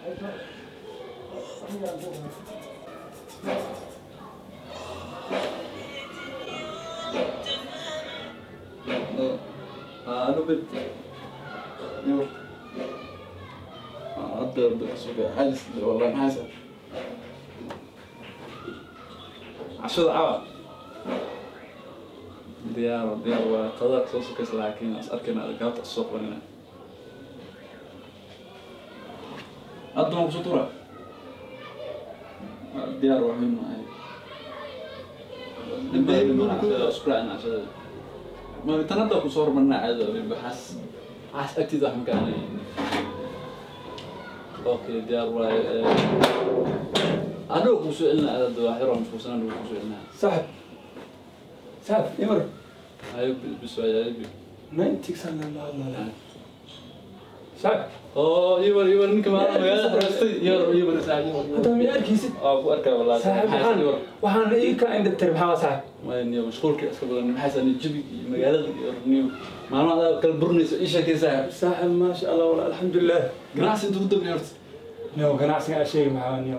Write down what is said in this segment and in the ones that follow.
Alo bit. Yo. Hadda suuqa xaalis wallahi maxaa haysaa? Cashada caawa. Diyaar diyaar waa qadar soo sokaysa laakiin as arkayna galabta soo qabanina. Hadda ma kusoo tuura? Diyaar waa muhiim maahay. Isku raacina cashada. Ma tan hadda kusoo hormarnaa caado baxas xas agtiida wax makaanay. Okay diyaar waaye. Anuu kusoo celinaa aad waa xiro mashquulsan anuu kusoo celinaa. Saaxib saaxib imar. Ayo bis waay ayo. 96 la la la. Saaxib. Oo ibar ibar ninka ma magaalada xirastay ibar ibar saaxib. Hadda ma arkaysid? Waa ku arkaa wallahi. Saaxib waxaan ii ka indha tir maxaa saaxib? Waa niyo mashquulka iska badan maxay san jabi magaalada iyo niyo maalmaha kala burnayso ii sheekay saaxib. Saaxib ma sha Allah wala alxamdulillah. Ganacsi intuu ku dambeeyay horta. Niyo ganacsiga aan sheegay maxaa niyo.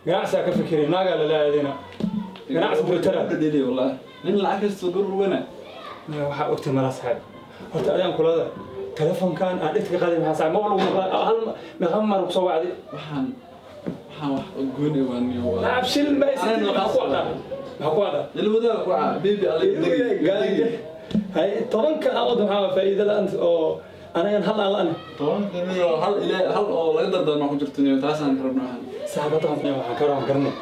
Ganacsiga ka fikiray naaga la laadina. Ganacsi buu tara. Dili wallahi. Nin lacag kasta gur wana. Niyo waxa ogtay mala saaxib. Horta adaan kulada telefoonkan aan dhigta ka qaaday maxaa saaxib ma lagu maqlaa hal meeqa mar ku soo wacday. Waxaan wax gooni waan niyo. Lacab shil ma isii ku wada. Ma ku wada. Ilwada ku caa baby alle. Hay tobanka aad waxa faa'iido la'aan oo anagan hal aan tobanka niyo hal ilaa hal oo laga dardarno ku jirto niyo taasaan ka rabno waxaan. Saaxibada waxaan waxaan ka rabno garanay.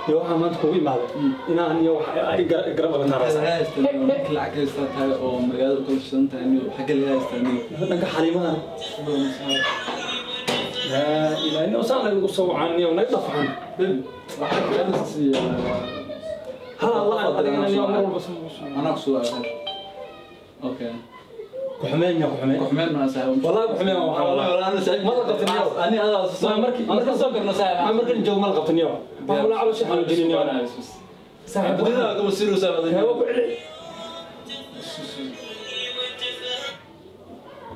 Iyo waxaan maanta kugu imaaday inaan iyo wax ay garab qabataan raasa. Ninka lacag haysta tahay oo magaalada kala shidan tahay niyo xagga laga haystaa niyo. Dhanka xaliimaha. La ilaaha illa saan lagu soo wacaan niyo naga dhafan. Baby waxa ka siiya. Ha Allah adigana niyo mar walba soo. Ana ku soo aaday. Okay. Kuxumeen ya kuxumeen. Kuxumeen ma saaxib. Wallahi kuxumeen waxa wallahi ana saaxib. Ma la qabtin niyo. Ani adaa soo markii markii soo garno saaxib. Ma markii joog ma la qabtin niyo. Waxa la caloosha xanuujinin niyo. Saaxib badida kuma siiro saaxib. Waa ku cili.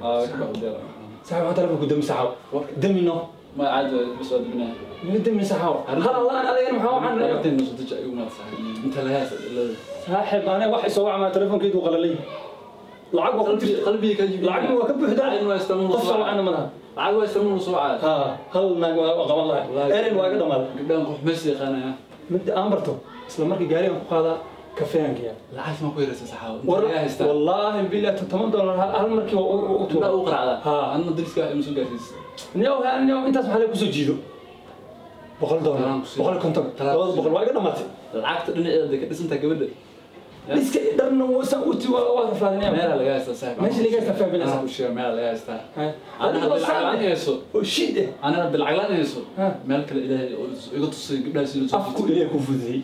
Ah ka baxday. Saaxib waxa telefoonku dami saaxib. Dami no. Ma caad bas waa dibna. Ma dami saaxib. Hal Allah ana adiga maxaa waxaan rabtay noo soo deji ayuu ma saaxib. Inta la haysa saaxib ana wax soo wacma telefonkeygu qalalay. Lacag waa ku jirta qalbiga ka jibiyay. Lacag waa ka buuxdaa. Lacag waa istamuul qof soo wacna malaha. Lacag waa istamuul soo wacaa. Ha hal naag waa qaban lahay. Erin waa iga dhamaaday. Gabdhahan qof ma yaqaanaya. Mid aan barto isla markii gaarigan ku qaadaa kafeankiya. Lacag ma ku yaraysa saxaabo. Inta haysta. Wallahi billahi $10 hal markii waa u tuura. U qaraacda. Ha anna dariska ima soo gaarsiis. Niyow niyow intaas maxaa ku soo jiido? $100 150 200 waa iga dhamaatay. Lacagta dhinaceeda ka dhisantaa gabadha. Iska dharna waa u tii waa rafaadinaya. Meel laga haysta saaxiib. Meesha laga haysta fahminaysa. Ku sheeg meel laga haysta. Adiga lacag la'aan hayso. Oo shid eh. Ana lacag la'aan hayso. Meel kale ilaahay iga tusay gabdhaha sidoo soo. Afku ilaahay ku fududey.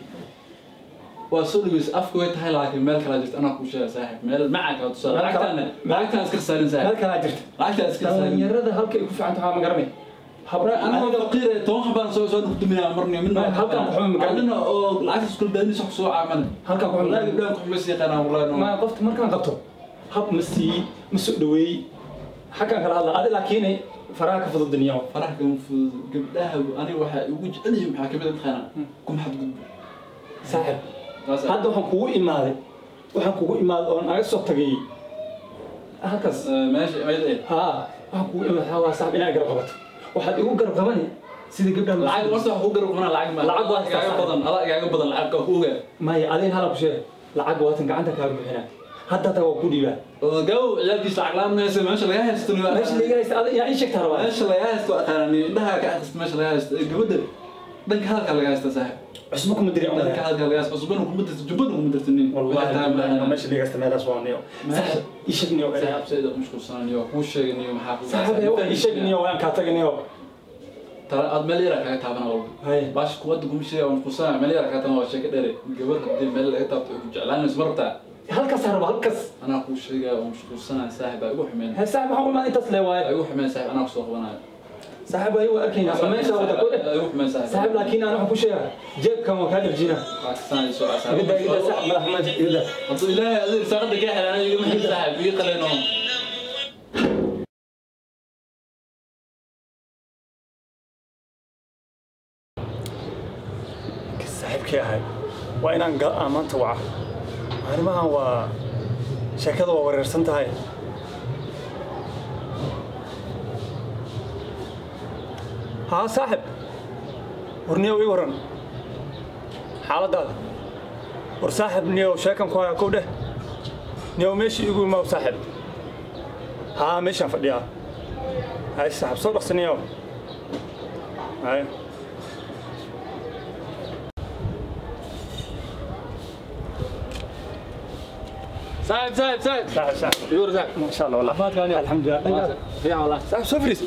Waa soo dhigaysa afku way tahay laakiin meel kale jirta ana ku sheeg saaxiib. Meel maca ka tusay. Lacagtana lacagtana iska saarin saaxiib. Meel kale jirta. Lacagtana iska saarin. Dhalinyarada halka ay ku fiican tahay ma garanay. Habra ana faqiir toban xabaan soo soo dhudumina marnay min halkan ku xum ma oo lacag isku daadin soo soo caaman halkan ku xum wallahi gabdhahan ku xumay yaqaanaan wallahi ma qofta markaan qabto hab ma sii ma soo dhaweey xakan kala hadla adi laakiin faraha ka fudud dunya faraha ka fudud gabdhaha ani waxa ugu jecel yihiin waxa kamid ah taqaana kuma xad gudbo saaxib hadda waxaan kugu imaaday oo naga soo tagay halkaas meesha ha waxaan kugu imaaday waa saaxib inaa garab qabato waxaad igu garab qabani sida gabdhaha lacag horta wax ku garab qabana lacag ma lacag waa iga badan ala iga badan lacag ka ogaa maya adin hala ku sheeg lacag waatan gacanta kaaga bixinaa hadda taa waa ku dhiibaa oo gaw ciyaartiisa lacag la'aan meesha meesha laga haysto meesha laga haysto adin yaa ii sheegtaa rabaa meesha laga haysto aqaanani indhaha ka akhristo meesha laga haysto gabadha dhanka hadalka laga haysto saaxiib cusbo kuma dirin dhanka hadalka laga haysto cusbana kuma dirto jubbana kuma dirto nin wallahi meesha laga haysto meelaas waa niyo saaxiib ii sheeg niyo saaxiib sayda mashquulsan niyo ku sheeg niyo maxaa ku saaxiib ii sheeg niyo waan ka tagay niyo tara aad meel yar kaga taaban walba baash kuwada kuma sheegay waan mashquulsan meel yar kaga taaban waa sheeko dheer gabar hadii meel laga taabto ugu jeclaanayso marta halkaas harba halkaas ana ku sheegay waan mashquulsan saaxiib ay ugu xumeen ha saaxiib waxaan u intaas leeyahay ay ugu xumeen saaxiib ana ku soo qabanayo saaxiib ay waa arkayna meesha wada ku ay ugu xumeen saaxiib saaxiib laakiin ana waxaan ku sheegay jeebkan waa ka dharjina Pakistan soo saaxiib ida saaxiib madax ma ida haduu ilaahay adeer saaqada ka xirana iga ma saaxiib ii qaleeno. Saaxiibkii ahay waa inaan maanta waca. Arrimahan waa sheekada waa wareersan tahay. Haa saaxib, war niyow ii waran xaaladaada. War saaxib niyow sheekan ku hayaa kow dheh. Niyow meeshii igu imaaw saaxib. Haa meeshaan fadhiyaa. Hay saaxib soo dhaqsa niyow. Hay. صاحب صاحب صاحب صاحب صاحب يور صاحب ما شاء الله والله عفاك انا الحمد لله في والله صاحب soo fariis.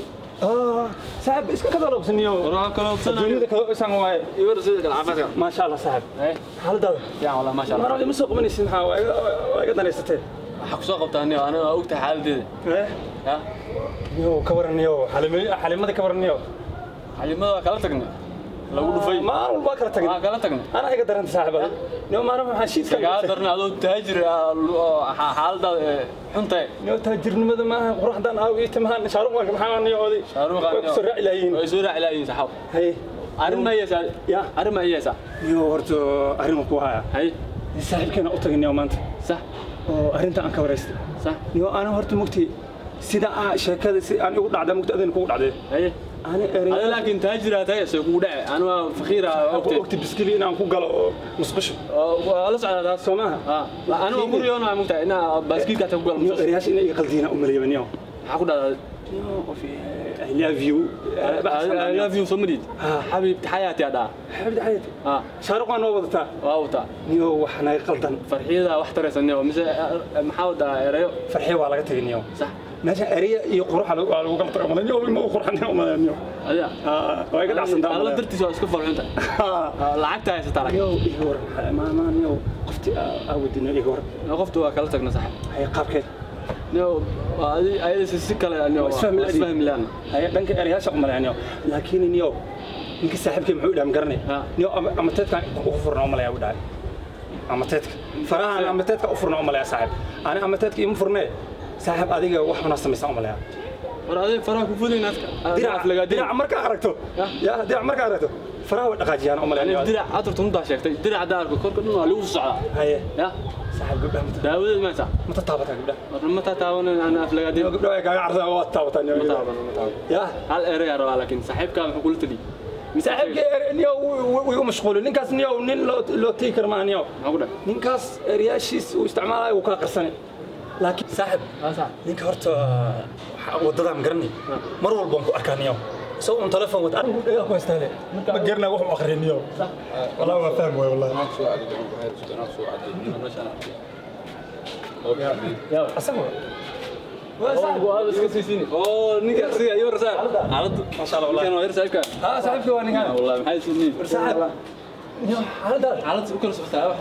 صاحب iska kada loobsaniyo. وراها كلا وصلنا adduunyada kala isan waaye. يور سيدك العافية ما شاء الله صاحب. ايه xaaladaada يا والله ما شاء الله. mar ima soo qabanaysid maxaa waa iga danaysatee. Waxaa ku soo qabtaa aniga ogtahay xaaladeeda. Eh ya niyow ka waran niyow xalimada ka waran niyow. Xalimada waa kala tagnay lagu dhufay maalin walba kala tagnay waa kala tagnay anaa iga daranta saaxiib niyow maalin waxaan shiidka kaa darnay adoo taajir xaaladaada xuntahay niyow taajirnimada maaha quruxdan aaw ii timahan shaaruqanka maxaa niyow oday shaaruqan way ku soo raaci lahayiin way soo raaci lahayiin saxaab haye arrin ma haysaa ya arrin ma haysaa niyow horta arrin waan ku hayaa haye saaxiibkeena u tagay niyow maanta sax oo arrinta aan ka waraystay sax niyow ana horta mugti sida aan sheekada si aan igu dhacday mugti adina kugu dhacday haye أنا أنا لكن تاجر تاجر سيكون داعي أنا فخيرة أكتب بسكلي أنا أكون قال مسقش ولا على هذا سماها أنا أقول يوم أنا ممتع أنا بسكيل كاتب قال مسقش رياش إني قلدينا أم اليمن يوم حقول هذا في I love you I love you سمريد حبيبتي حياتي هذا حبيبتي حياتي شارق أنا وضعتها وضعتها نيو وحنا قلدن فرحية واحترس نيو مش محاولة ريو فرحية وعلى قتل نيو صح meesha eriya iyo qurux lagu kala tago malan yow ma qurxan malan yow adiga waa iga dhacsan alla dartiisa waa iska farxunta lacagta haysataa yow iga waran ma yow qofti aawdina iga waran qoftu waa kala tagna sax hay qaabkeed yow ayada si kale yow isfahmi laan hay dhanka eriyaasha u malayn yow laakiin yow ninka saaxiibkay muxuu dhaam garanay yow ama teedka u furna u malaya u dhahay ama teedka farahan ama teedka u furna u malaya saaxiib ana ama teedka ima furnee saaxiib adiga wax una samaysan u malaya war adiga faraha ku fudin adka dirac marka aragto ya dirac marka aragto faraha way dhaqaajiyaan u malaya dirac aad tunta sheegtay dirac daarka korka dhan waa lagu socdaa haye ya saaxiib gabdhaha daawadeed ma ta ma taabataa gabdhaha war ma taabanan ana aflagaadin gabdhaha way kaaga carsaa waa taabataa ma taabanan ma taabanan ya hal eray rabaa laakiin saaxiibka muxuu kula tali saaxiibka niyo wuu igu mashquulay ninkaas niyo nin loo tii karo maaha niyo muxuu ku dhahay ninkaas erayaashiis uu isticmaalayo wuu kaa qarsanay laakiin saaxib ninka horta waddadan garanay mar walba waan ku arkaa niyow isagoo un telefoon wata anigu dhagaa ku haystaale ma garanay wax u akhriyo niyow wallahi waa fahmi waay wallahi asaga waa saaxib waa iska siisini oo ninka asiga iyo rasaal xaalad ma sha Allah wallahi ninkan waa yar saaxibka haa saaxibka waa ninkan wallahi maxay siinin saaxib niyow xaaladaada xaalad u kala socotaa wax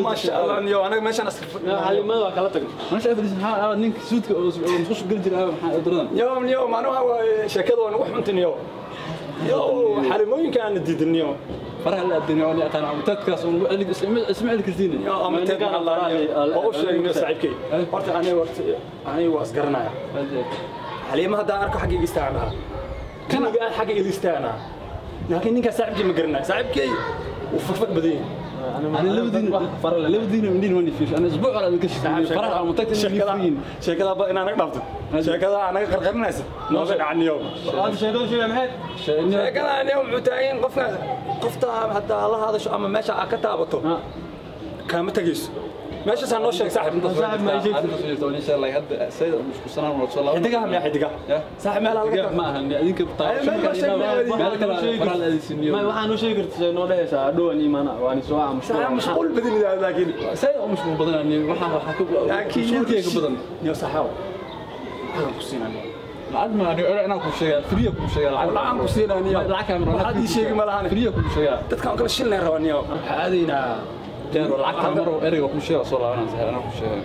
ma sha Allah niyow anaga meeshaan aska xalimada waa kala tagnay meesha afadiis maxaa ninka suudka oo musqusha geli jiray maxaa daradan niyow niyow macnaha waa sheekada waa nagu xunta niyow niyow xalimooyinka aan diidin niyow faraha la adduunyo oo aqaan amtadkaas oo isma celi kartiin niyow amtad ma Allah waa u sheegay niyow saaxiibkay horta aniga horta aniga waa isgaranaya xalima haddaan arko xagga iga istaaganaha kaniga aan xagga iga istaaganaha laakiin ninkaa saaxiibkay ma garanayo saaxiibkay وفكفك بدين أنا لو دين من دين ماني فيش أنا أسبوع على الكشف فرح على منطقة شكلها شكلها بقى أنا نقدر شكلها أنا قرقر ناس نوصل عن يوم هذا شيء شيء محل شكلها عن يوم عتاين قفنا قفتها حتى الله هذا شو أما ماشي أكتابته كان تجيس ماشي سنو شيء صاحب صاحب ما يجي ان شاء الله هذا السيد مش كسران ولا صلاه حدقها يا حدقها صاحب ما لها ما هني adinka ما waxaan u sheegi kartaa noo dhahaysaa dhowaan iimaana waan soo mashquul mashquul badan laakiin say mashquul badan ani waxa waxa ku mashquulkayga badan niyo saxaaw waxaan ku siinaa lacag ma ani inaan ku sheegaa free ku sheegaa lacag ku siinaa niyo lacag ma waxaad ii sheegi ma lahan free ku sheegaa dadkan kala shilnay rabaa niyo waxa aadaynaa دار lacagta mar ereyga ku sheego soo laabanaan saaxiib anaa ku sheegay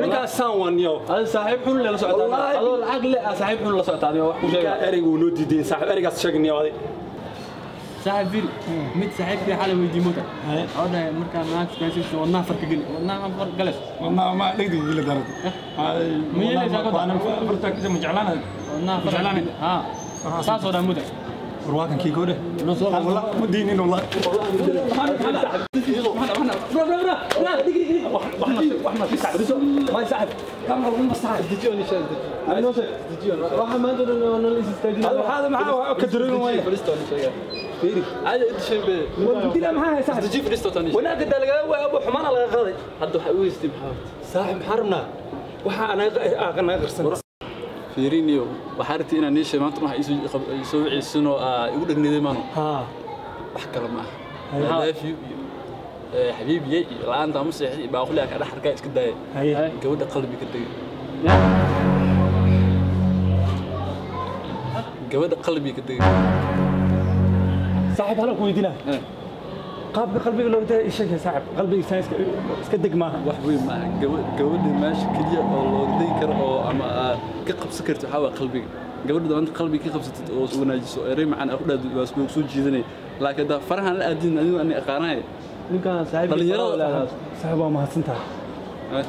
ninkaas saan waa niyo hada saaxiib xun la socotaa adoo lacag le saaxiib xun la socotaa wax ku sheega ereygu noo diideen saaxiib ereygaas sheeg niyo aday saaxiib firi mid saaxiibkii xalay weydiin mota oo dhahay markaa naagta kaasayso wadnaha farka geli wadnaha far galays wadnaha ma dhegdeg geli darada ma yeelaysaa farta ma jeclaanay wadnaha far haa saas oo dhan muda War waa kan kii gabadhe. Wallah ma diinin wallah. Fiiriniyo, waxaa rabtay inaan nii sheego maanta waxa isoo wiciisinoo igu dhegniday maano. Wax kale ma aha, love you iyo xabiibiye iyo la'aanta ama seexdi iyo baaquli ka dhex arkaa iska daaya. Gabadha qalbiga degay, gabadha qalbiga degay. Saaxiib, hala ku weydiinaa qaabka qalbiga looga degay ii sheeg saaxiib. Qalbiga iska deg maaha. Wax weyn maaha. Gabadha meesha keliya oo looga degi karo oo ama aad ka qabsan karto waxaa waa qalbiga. Gabadha maanta qalbiga ka qabsatid oo wanaajiso, erey macaan aad ku dhahdo, waa soo jiidanay. Laakiin haddaa farahan la aadin, adigu ani aqaanahay ninkan saaxiib. Dhalinyarada. Saaxiib, waa mahadsan tahay.